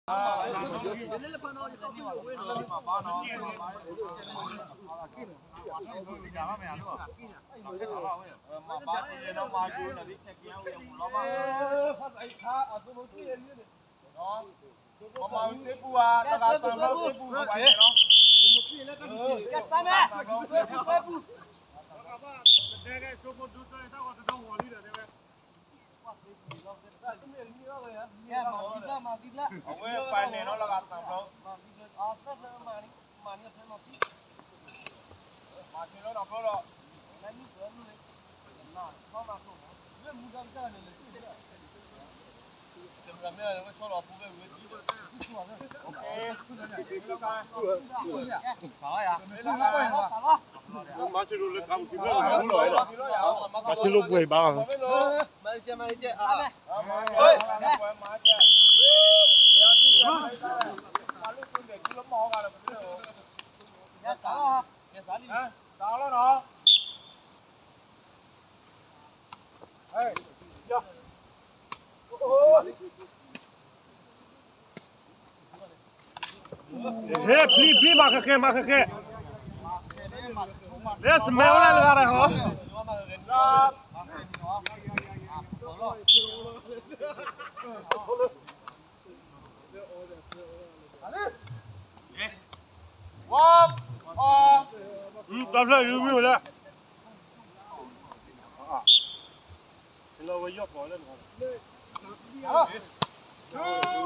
မၤစၢၤလိာ်ပှဲၤဘၣ်, ဟဲ ပျံၤ ပျံၤ မၤခဲခဲ မၤခဲခဲ, လၢစမဲဝဲလၢတဂၤဒီးဟီ. One, တၢ်ဖျၢၣ်ယူၤမ့ၢ်ဝဲလဲၣ်. Two,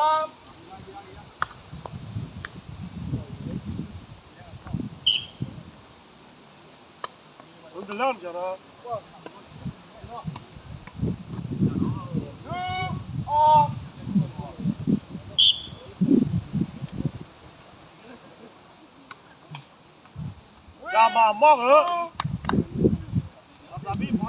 one. တၢ်မၤမီၢ်ကလၢ ကွံာ်လီၤဟီ, ကၠီၣ်ရံၣ်. တမၤလီၤ တမၤလီၤ ဖီဖံ.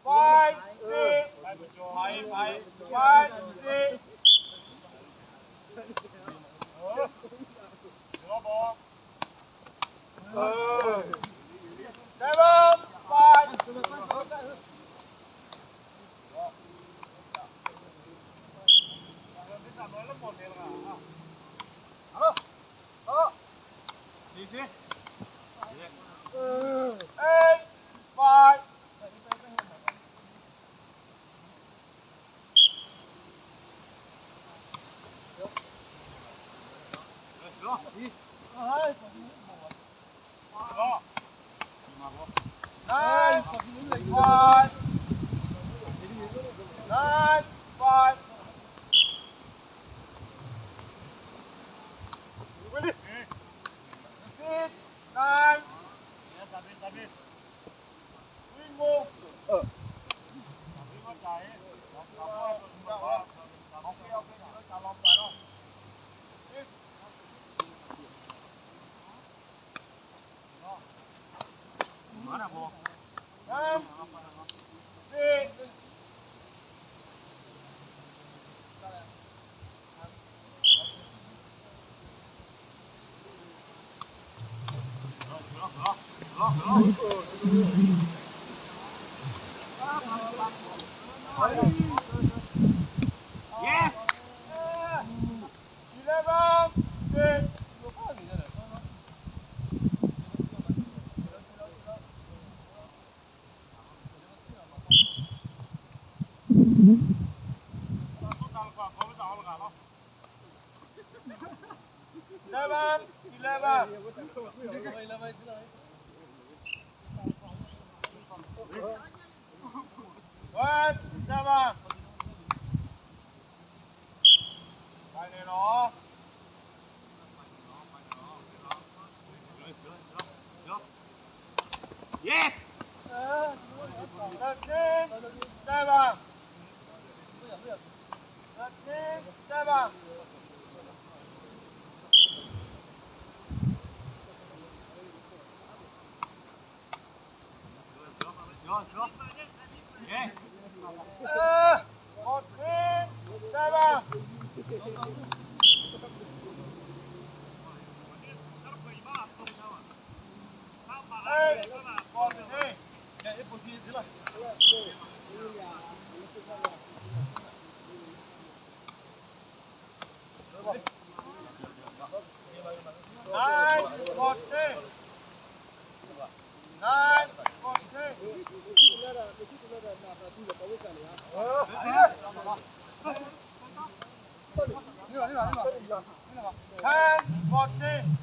Five, six. Five, five, five, six. Seven, five. Eight, five. Nine, five. Nine, five. Repeat. Nine. Three more. Seven, eleven. One, seven. Five, yes! Thirteen, seven. Thirteen, seven. Yes. Fourteen, seven. Eight, fourteen. Nine, fourteen. Nine, fourteen. Ten, fourteen.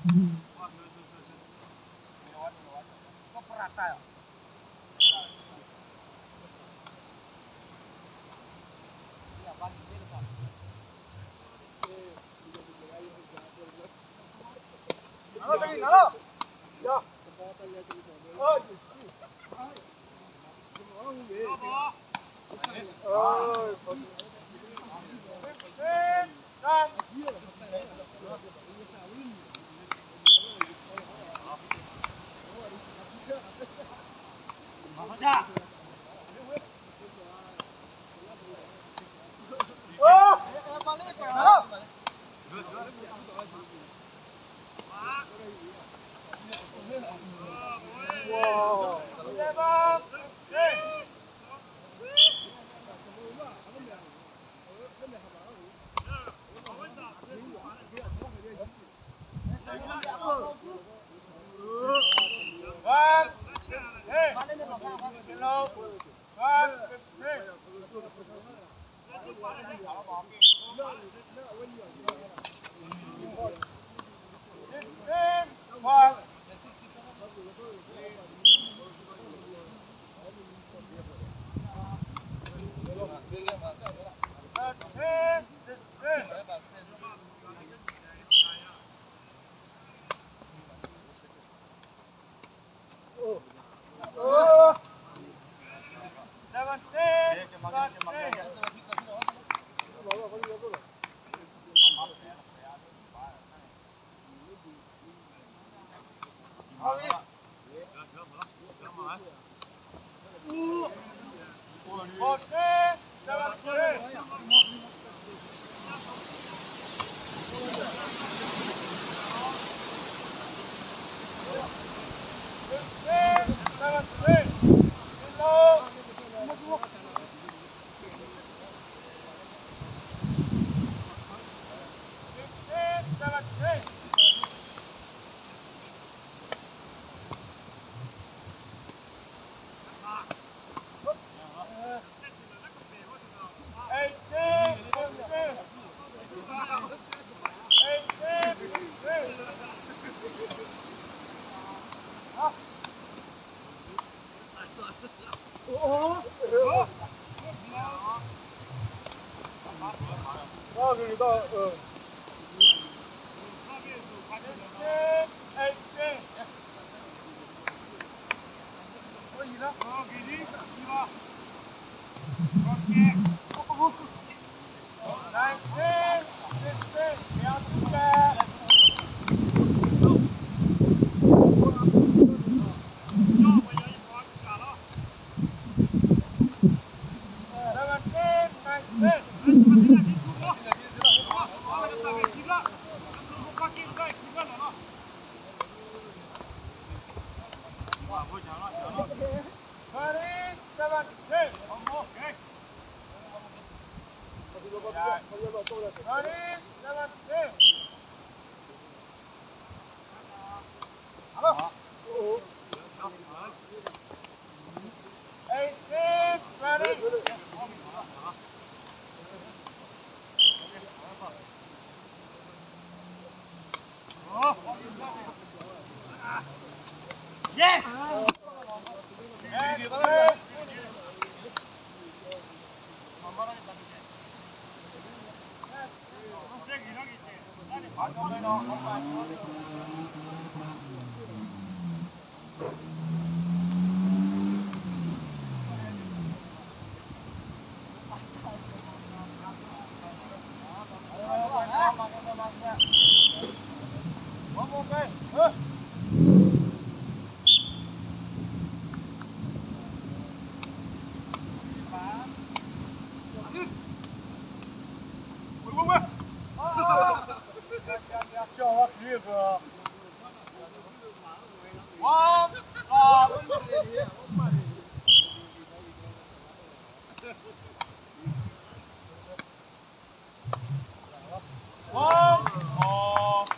Warm up.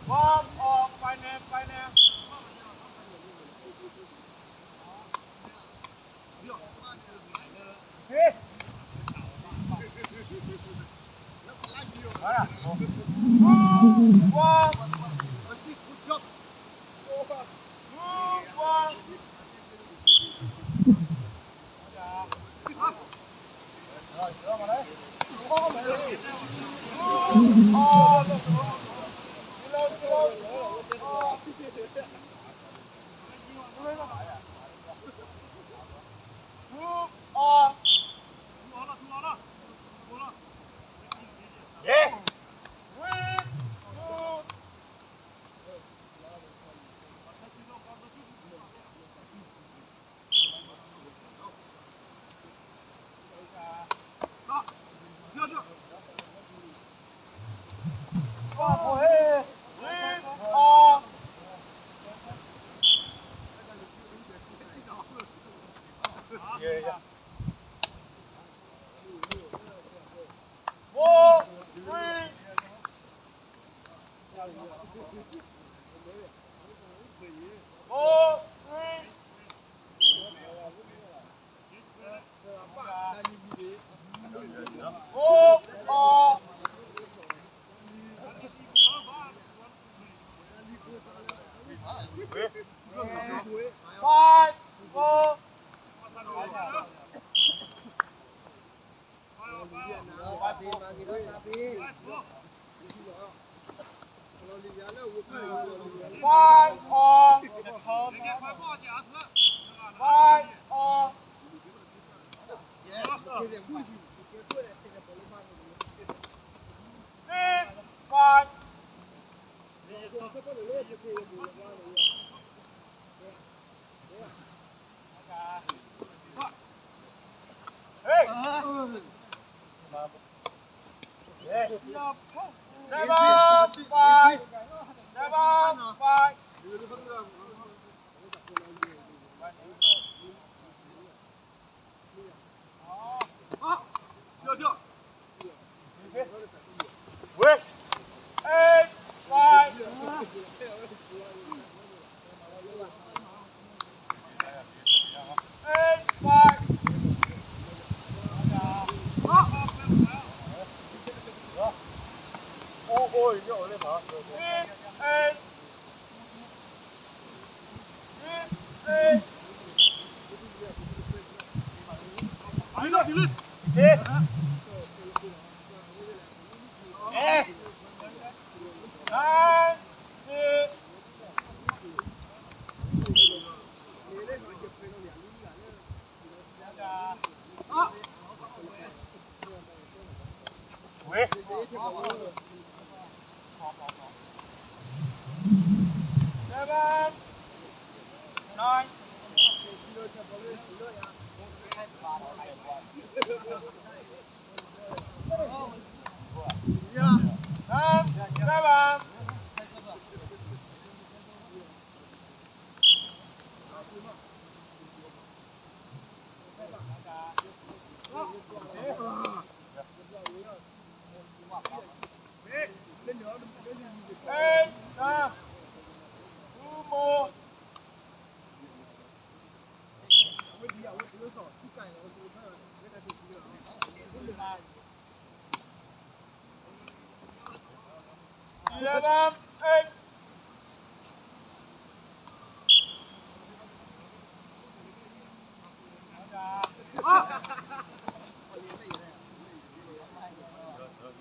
Warm up, ပၢ်နဲ ပၢ်နဲ. Warm up. Warm up. Four, three. Four, three. Four, four. Five, four. Five all. Five all. Six, five. Hey! Seven, five. Seven, five. Wait. Eight, five. Eight, five. Six, eight. Seven, nine. Nine, seven. eleven, eight. Up.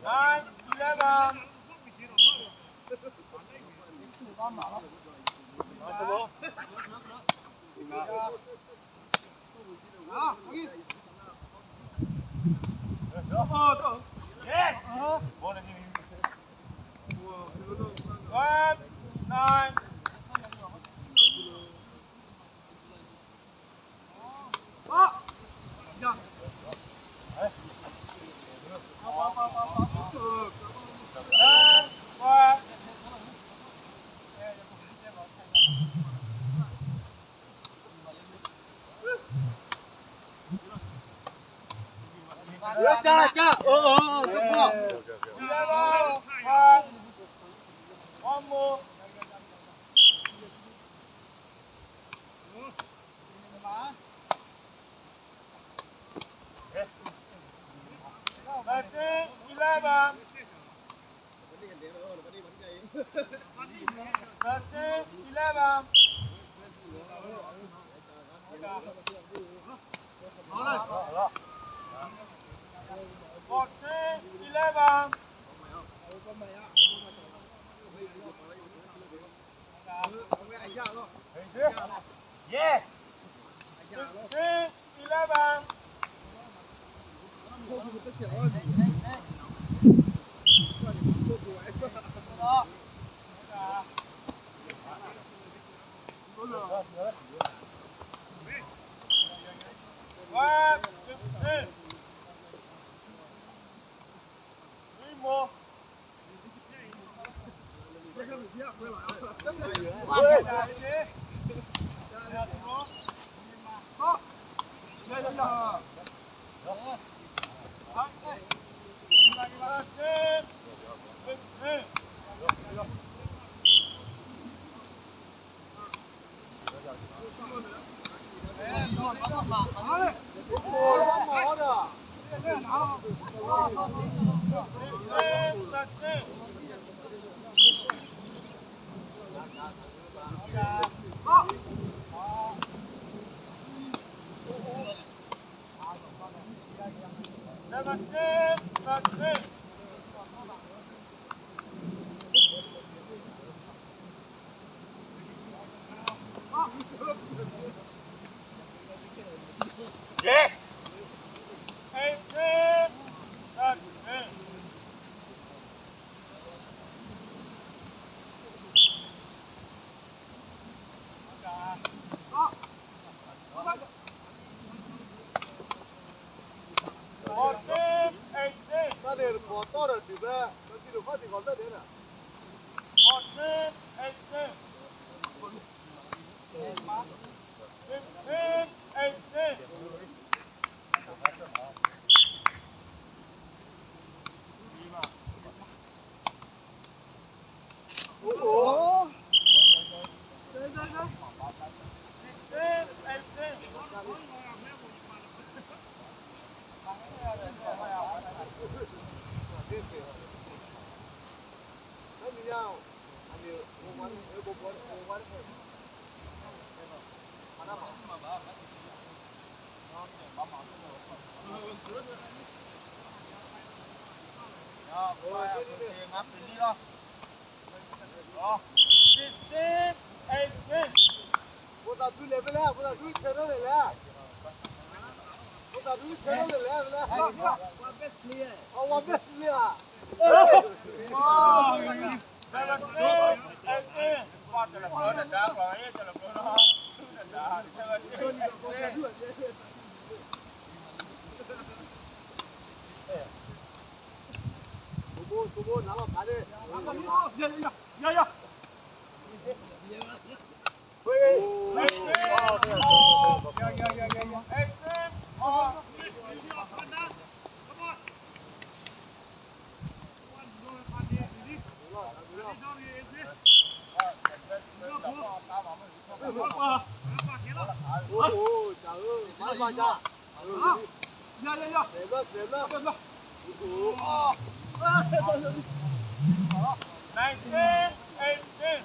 Nine, eleven. Yes. Twelve, nine. One more. Thirteen, eleven. Thirteen, eleven. Fourteen, eleven. Yes. Fifteen, eleven. Twelve, fifteen. Three more. Yes. Eighteen, thirteen. Fourteen, eighteen. Fourteen, eighteen. Fifteen, eighteen. Fifteen, eighteen. ဖိသၣ်ဒူလဲၣ်ဖဲလဲၣ်, ဖိသၣ်ဒူဆဲးထီၣ်လဲၣ်လဲၣ်, ဖိသၣ်ဒူဆဲးထီၣ်လဲၣ်လဲၣ်ဖဲလဲၣ်, အဝဲဘဲၣ်စလ့ဧါ, seventeen, eighteen. Nineteen eighteen.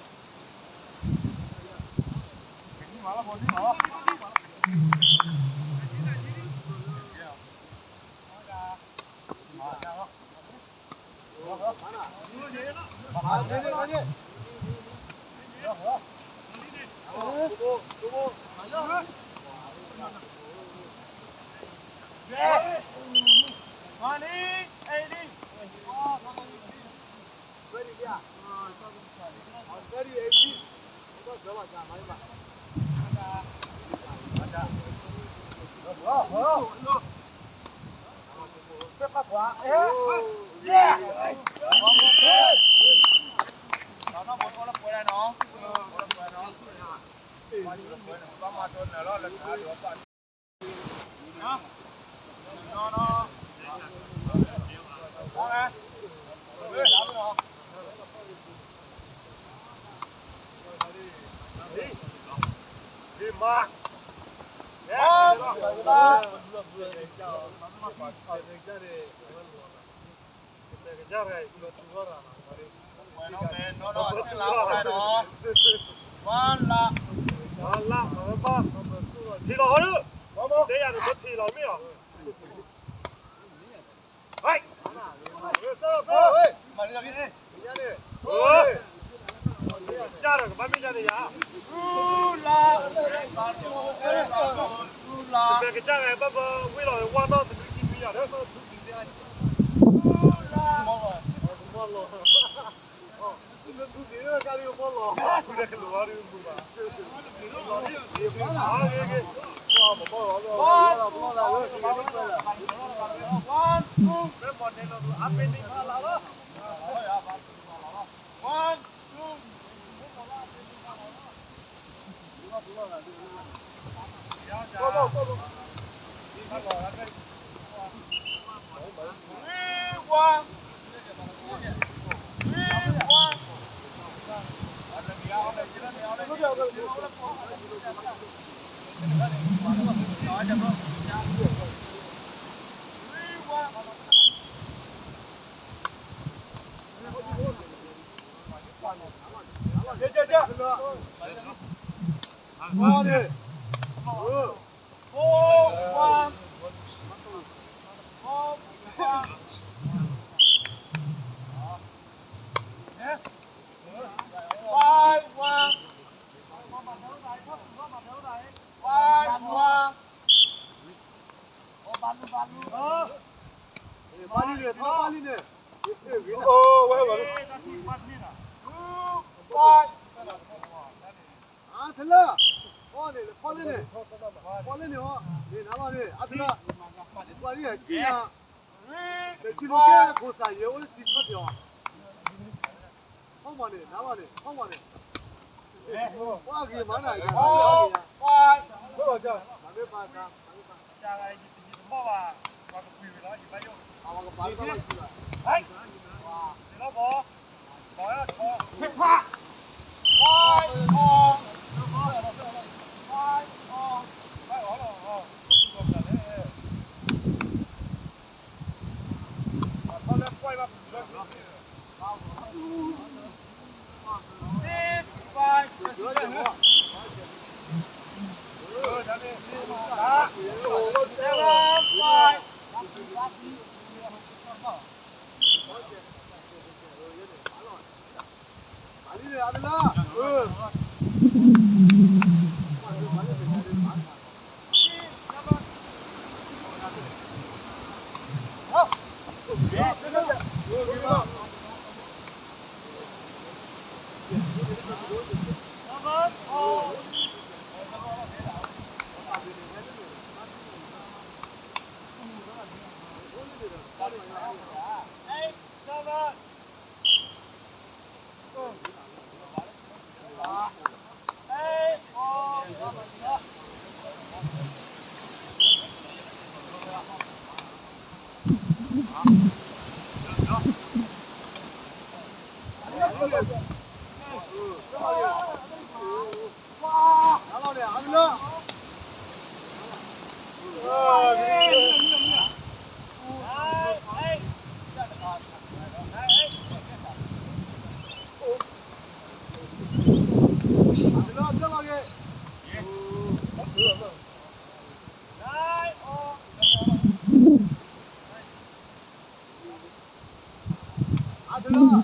Yeah.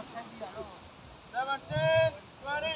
seventeen, twenty.